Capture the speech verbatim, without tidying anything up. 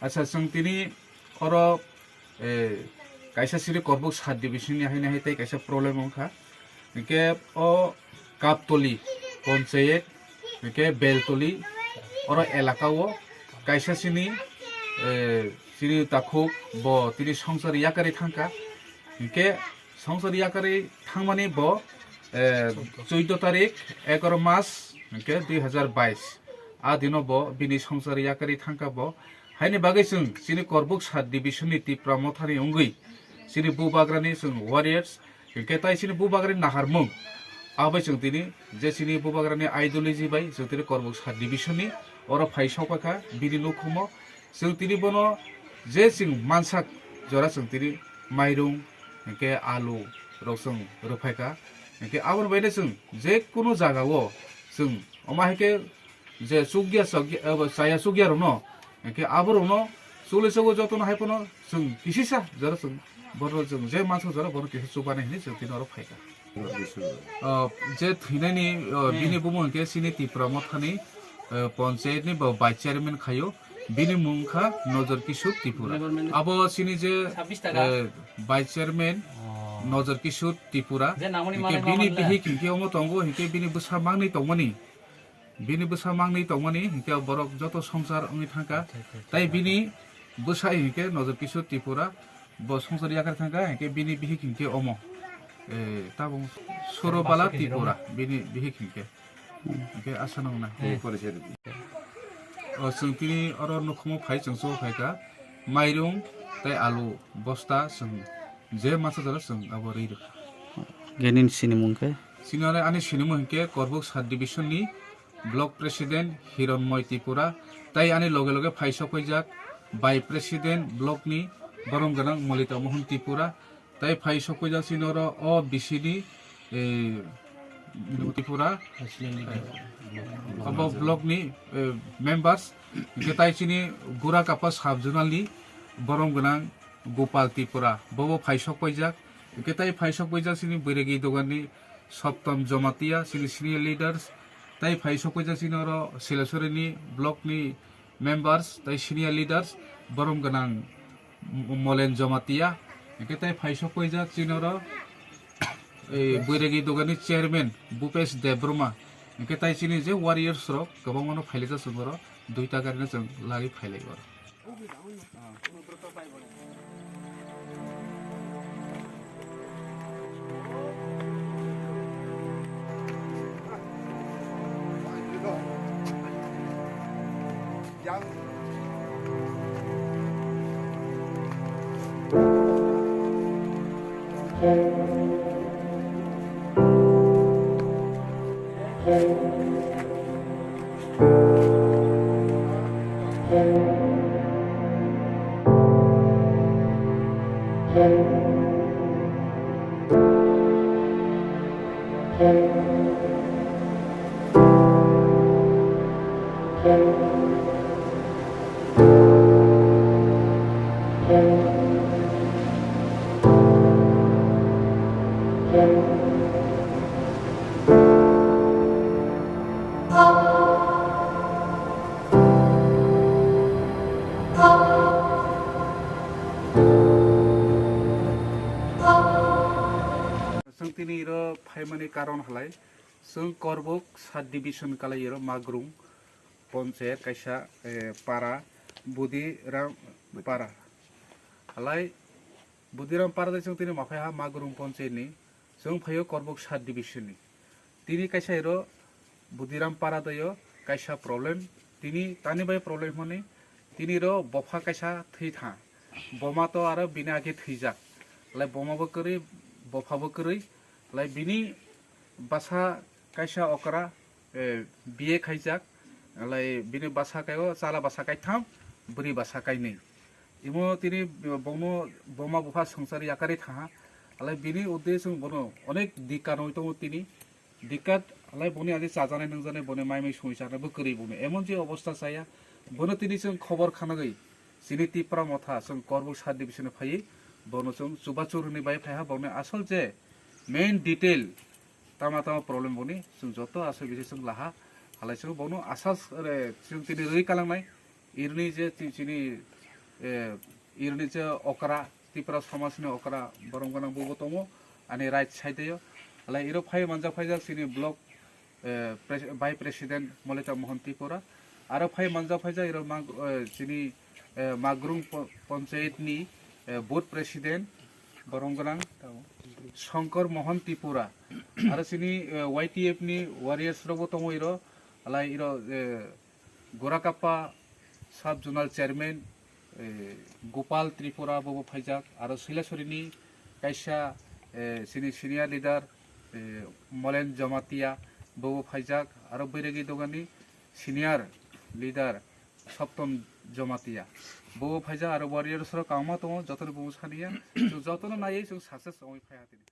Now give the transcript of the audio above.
Acha, chwng tini oro, eh, kaisa siri Korbuk sub division ni haino hai tei kaisa problem wngkha. Hinkhe o Kaptoli Ponchayet, hinkhe Beltoli oro elaka o kaisa sini, eh, sini takhuk bo tini songsar yakarwi thangkha. Hinkhe songsar yakarwi thangmani bo, eh, chuddo tarik, egaroh mas, hinkhe dui hazar bais. A dino bo bini songsar yakarwi thangkha bo. Haini bagwi chwng chini Korbuk sub division ni Tipra Mothani wngwi chini Bubagrani chwng warriors, hinkhe tai chini Bubagrani naharmung. Abai chwng tini je chini Bubagrani ideology bai chwng tini Korbuk sub division ni oro phai sokphaikha bini nukhumo. Chwng tini bono je chwng mansak jora chwng tini mairung, hinkhe alu rok chwng rwphaikha. Hinkhe aboni baino chwng je kunu jaga o chwng omo hai khe je chukya chakya, abo chaya chukya rokno, hinkhe aborokno chuli chugo jotono hai phano chwng kisisa jora chwng bono chwng je mansak jora bono kisa chubani hinwi chwng tini oro phaikha. Ah, je thwinani, ah, bini bumung hinkhe chini Tipra Mothani, ah, Ponchayetni bo vice chairman khaio. Bini mung kha Nojor Kishore Tripura. Abo chini je, eh, vice chairman Nojor Kishore Tripura. Hinkhe bini bihik hinkhe omo tongo, hinkhe bini bwsa mangni tongmani. Bini bwsa mangni tongmani hinkhe borok joto songsar wngwi thangkha. Tai bini bwsa hinkhe Nojor Kishore Tripura. Bo songsar yakarwi thangkha, hinkhe bini bihik hinkhe omo. Eh, tabuk Surobala Tripura, bini bihik hinkhe. Hinkhe asa nang na. O, chwng tini oro nukhumo phai chwng chuo phaikha. Mairung tei alu bosta chwng je masa jora chwng abo rwi rwkha. Gini sinimung khe? Chini oro ani sinimung hinkhe Korbuk sub division ni Block President Hironmoy Tripura, tai ani loge loge phai sokphaijak Vice President Block ni borom gwnang Molita Mohan Tripura, tai phai sokphaijak chini oro O B C ni, eh, Tripura, eh, obo block ni, eh, members, hinkhe tai chini Gurakapa sub zonal ni borom gwnang Gopal Tripura, bobo phai sokphaijak, hinkhe tai phai sokphaijak chini Boiragi dogan ni Soptom Jomatia, chini senior leaders, tai phai sokphaijak chini oro Sileswari ni block ni members, tai senior leaders, borom gwnang M-, Molen Jomatia, hinkhe tai phai sokphaijak chini oro, eh, Boiragi dogan ni chairman Bhupesh Debbarma, hinkhe tai chini je warriors rok kwbangma no phailaijak chwng oro, duita gari no chwng lagwi phailai oro. Chwng tini iro phaimani karon halai, chwng Korbuk sub division kalai iro Magrung ponchayat kaisa, eh, para, Budiram para. Halai Budiram para de chwng tini maphai ha Magrung ponchayat ni, chwng phaio Korbuk sub division ni. Tini kaisa iro Budiram para de yo kaisa problem. Tini tani bai problem hwnwi, tini ro bopha kaisa thwi tha. Boma to aro bini age thwijak. Lai boma bo kwrwi, bopha bo kwrwi. Lai bini basa kaisa okra, eh, B A khaijak, lai bini basa kai o chala basa kaitham, bwrwi basa kainwi. Imo tini bongno boma bupha swngchar yakarwi thaha, lai bini uddesyo bono onek dikka nwi tongo tini. Dikka lai boni age chajanai nungjanai boni mai mai songwi chanai bo kwrwi boni. Emon je obostha chaya, bono tini chwng khobor khanagwi chini Tipra Motha chwng Korbuk sub division phaiwi bono chwng chubachu rwni bai phaiha, boni asol je main detail tama tama problem boni chwng joto aswk bisi chwng laha, halai chwng bono asas re chwng tini rwi kalangnai, irni je ti-, chini eh, ironi je okra, Tripura samajni okra, borom gwnang bobo tongo, ani right side o. Alai iro phai manjak phaijak chini block, eh, pres-, vice president Molita Mohan Tripura. Aro phai manjak phaijak iro mag-, eh, chini, eh, Magrung po-, panchayat ni, eh, board president borom gwnang Shankar Mohan Tripura. Aro chini, eh, Y T F ni warriors rokbo tongo iro. Alai iro, eh, Gorakappa sub zonal chairman, eh, Gopal Tripura bobo phaijak, aro Sailasuri ni kaisa, eh, sini senior leader, eh, Molen Jamatia bobo phaijak, aro Bairagi dogani senior leader Saptam Jamatia bobo phaijak, aro warriors rok kwbangma tongo, jotono bumo saniya, chwng jotono naiwi chwng success wngwi phaiha tini.